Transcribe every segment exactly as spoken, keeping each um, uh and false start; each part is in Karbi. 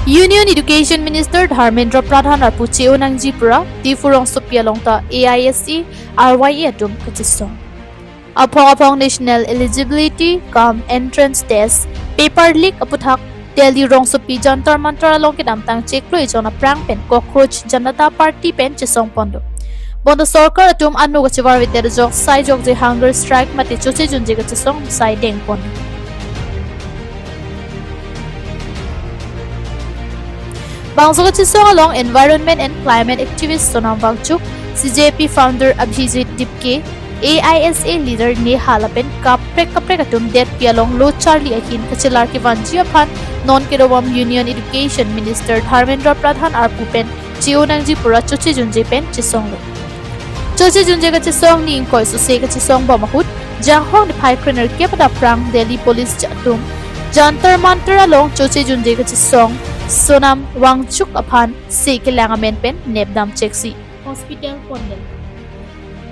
Union Education Minister Dharmendra Pradhan arpu che-o nangji pura Diphu rongsopi along ta A I S A, R Y A atum kachesong. Aphong aphong National Eligibility cum Entrance Test paper leak aputhak Delhi rongsopi Jantar Mantar along kedamtang chiklo ejon aphrang pen Cockroach Janata Party pen chesong pon do. Bonta sorkar atum ano kachevar veter jok sai jokje hunger strike mate choche junje kachesong sai deng pon. Bangso kachesong along environment and climate activist Sonam Wangchuk, C J P founder Abhijit Dipke, A I S A leader Neha lapen kaprek kaprek atum detpi along lo charli ahin kachelar kevanji aphan non kedovom Union Education Minister Dharmendra Pradhan arpu pen che-o nangji pura choche junje pen chesonglo. Choche junje kachesong ni ingkoi sose kachesong bom ahut, Janghong niphai krenerkep adap aphrang Delhi Police atum Jantar Mantar along choche junje kachesong Sonam Wangchuk aphan se kelang amen pen nepdam cheksi hospital pon det.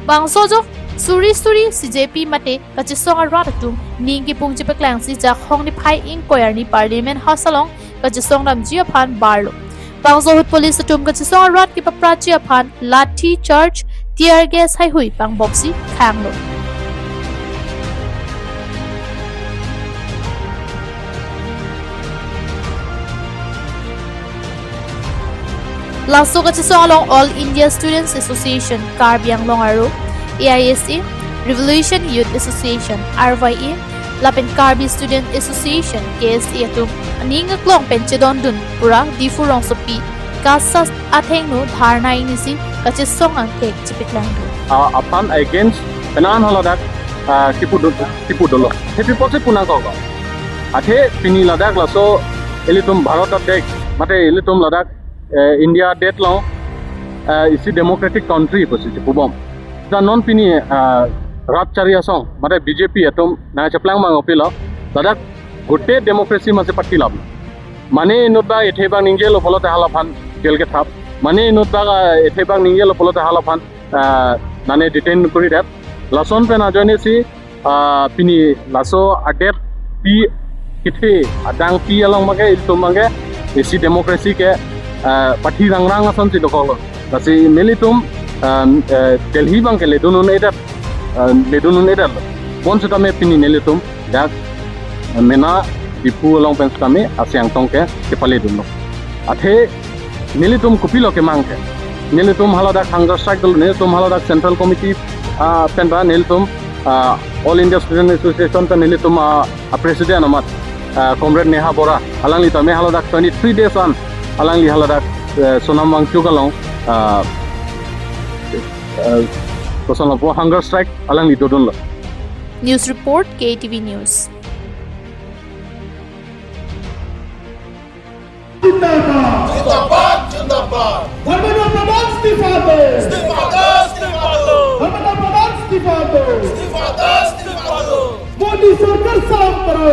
Bangso jok suri suri C J P mate kachesong arat atum ning kipung chepaklangsi Janghong niphai ingkoi arni Parliament House along kachesong damji aphan barlo. Bangso ahut police atum kachesong arat kepaprachi aphan lathi charge, tear gas haihui pangbopsi khanglo. Laso kachesong along All India Students Association Karbi Anglong aro A I S A, Revolution Youth Association, R Y A, lapen Karbi Student Association, K S A atum aning aklong pen chedondun pura Diphu rongsopi KASA athengno dharna ingnisi kachesong angthek chepaklangdun. Ah, aphan against penan haladak, ah, kipu do, kipu dolo. Happy pose punang kau kau. Athe pini ladak laso ilitum Bharat adet mate ilitum ladak, eh, India adet along, eh, isi democratic country pusi chepubom. Ta non pini, eh, rat chari asong mate B J P atum nangcheplang mang opilo. Ladak gote democracy masi party lam. Mane inut bak ethe bak ningjelo pulote halaphan jail kethap. Mane inut bak, ah, ethe bak ningjelo pulote halaphan, ah, nane detain kuri det. Lason pen ajoine si, ah, pini laso adetpi kethe adangpi along mage ilitum mage isi democracy ke, ah, pathi rangrang asonsi dokoklo. Lasi nelitum, ah, eh, Delhi bang ke ledun un-edet, ah, ledun un-edet. Bonsitame pini nelitum dak mena Diphu along pen sitame asi angtong ke kepaledunlo. Athe nelitum kopilo kemang ke. Nelitum haladak hunger strike dolo, nelitum haladak Central Committee, ah, pen ba nelitum, ah, All India Student Association pen nelitum, ah, a President amat, ah, Comrade Neha Bora, alangli tame haladak twenty-three days an alangli haladak, eh, Sonam Wangchuk along, ah, eh, kosonlo pu hunger strike alangli dodunlo. News report, K T V News. जिंदाबाद। जिंदाबाद, जिंदाबाद। धर्मेंद्र प्रधान इस्तीफा दो। इस्तीफा दो, इस्तीफा दो। धर्मेंद्र प्रधान इस्तीफा दो। इस्तीफा दो, इस्तीफा दो। मोदी सरकार साफ करो।